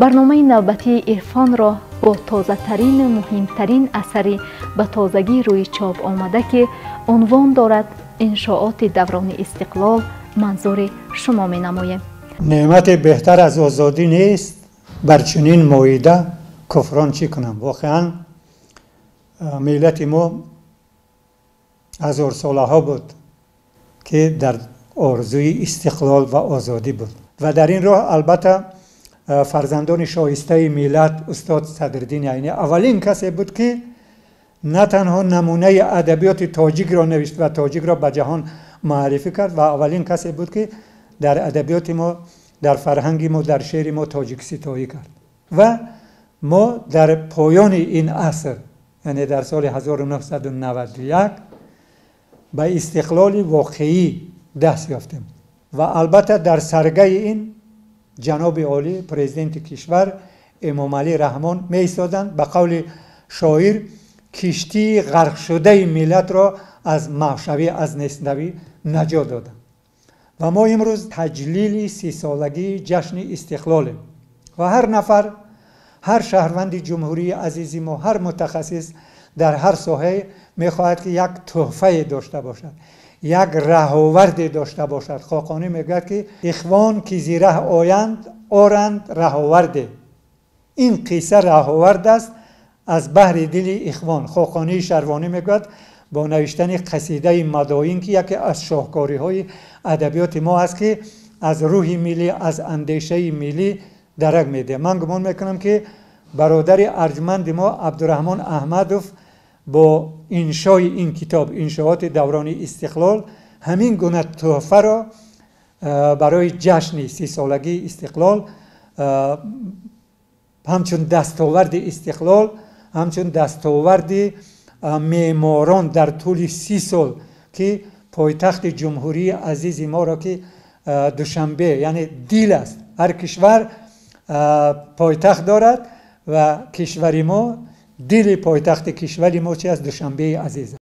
Барномаи навбатии Ирфонро бо тозатарину муҳимтарин асари ба тозагӣ рӯи чоп омада, ки унвон дорад «Иншооти даврони истиқлол», манзури шумо менамоем. Неъмате беҳтар аз озодӣ нест, бар чунин моида куфрон чӣ кунам. Воқеан, миллати мо ҳазорсолаҳо буд, ки дар орзуи истиқлол ва озодӣ буд ва дар ин роҳ, албатта, фарзандони шоистаи миллат, устод Садриддини Айнӣ аввалин касе буд, ки на танҳо намунаи адабиёти тоҷикро навишт ва тоҷикро ба ҷаҳон муаррифӣ кард ва аввалин касе буд, ки дар адабиёти мо, дар фарҳанги мо, дар шеъри мо тоҷикситоӣ кард. Ва мо дар поёни ин аср, яъне дар соли 1991, ба истиқлоли воқеӣ даст ёфтем ва албатта дар саргаи ин ҷаноби олӣ, президенти кишвар Эмомалӣ Раҳмон меистоданд. Ба қавли шоир, киштии ғарқшудаи миллатро аз маҳвшавӣ, аз нестнавӣ наҷот доданд. Ва мо имрӯз таҷлили 30-солагии ҷашни истиқлолем ва ҳар нафар, ҳар шаҳрванди ҷумҳурии азизи мо, ҳар мутахассис дар ҳар соҳае мехоҳад, ки як тӯҳфае дошта бошад, як раҳоварде дошта бошад. Хоқонӣ мегӯяд, ки ихвон ки зи раҳ оянд, оранд раҳоварде. Ин қисса раҳовард аст аз баҳри дили ихвон. Хоқонии Шарвонӣ мегӯяд бо навиштани қасидаи «Мадоин», ки яке аз шоҳкориҳои адабиёти мо аст, ки аз рӯҳи миллӣ, аз андешаи миллӣ дарак медиҳад. Ман гумон мекунам, ки бародари арҷманди мо Абдураҳмон Аҳмадов бо иншои ин китоб, «Иншооти даврони истиқлол», ҳамин гуна тӯҳфаро барои ҷашни 30-солагии истиқлол, ҳамчун дастоварди истиқлол, ҳамчун дастоварди меъморон дар тӯли 30 сол, ки пойтахти ҷумҳурии азизи моро, ки Душанбе, яъне дил аст, ҳар кишвар пойтахт дорад ва кишвари мо, дили пойтахти кишвари мо чи аст? Душанбеи азиз.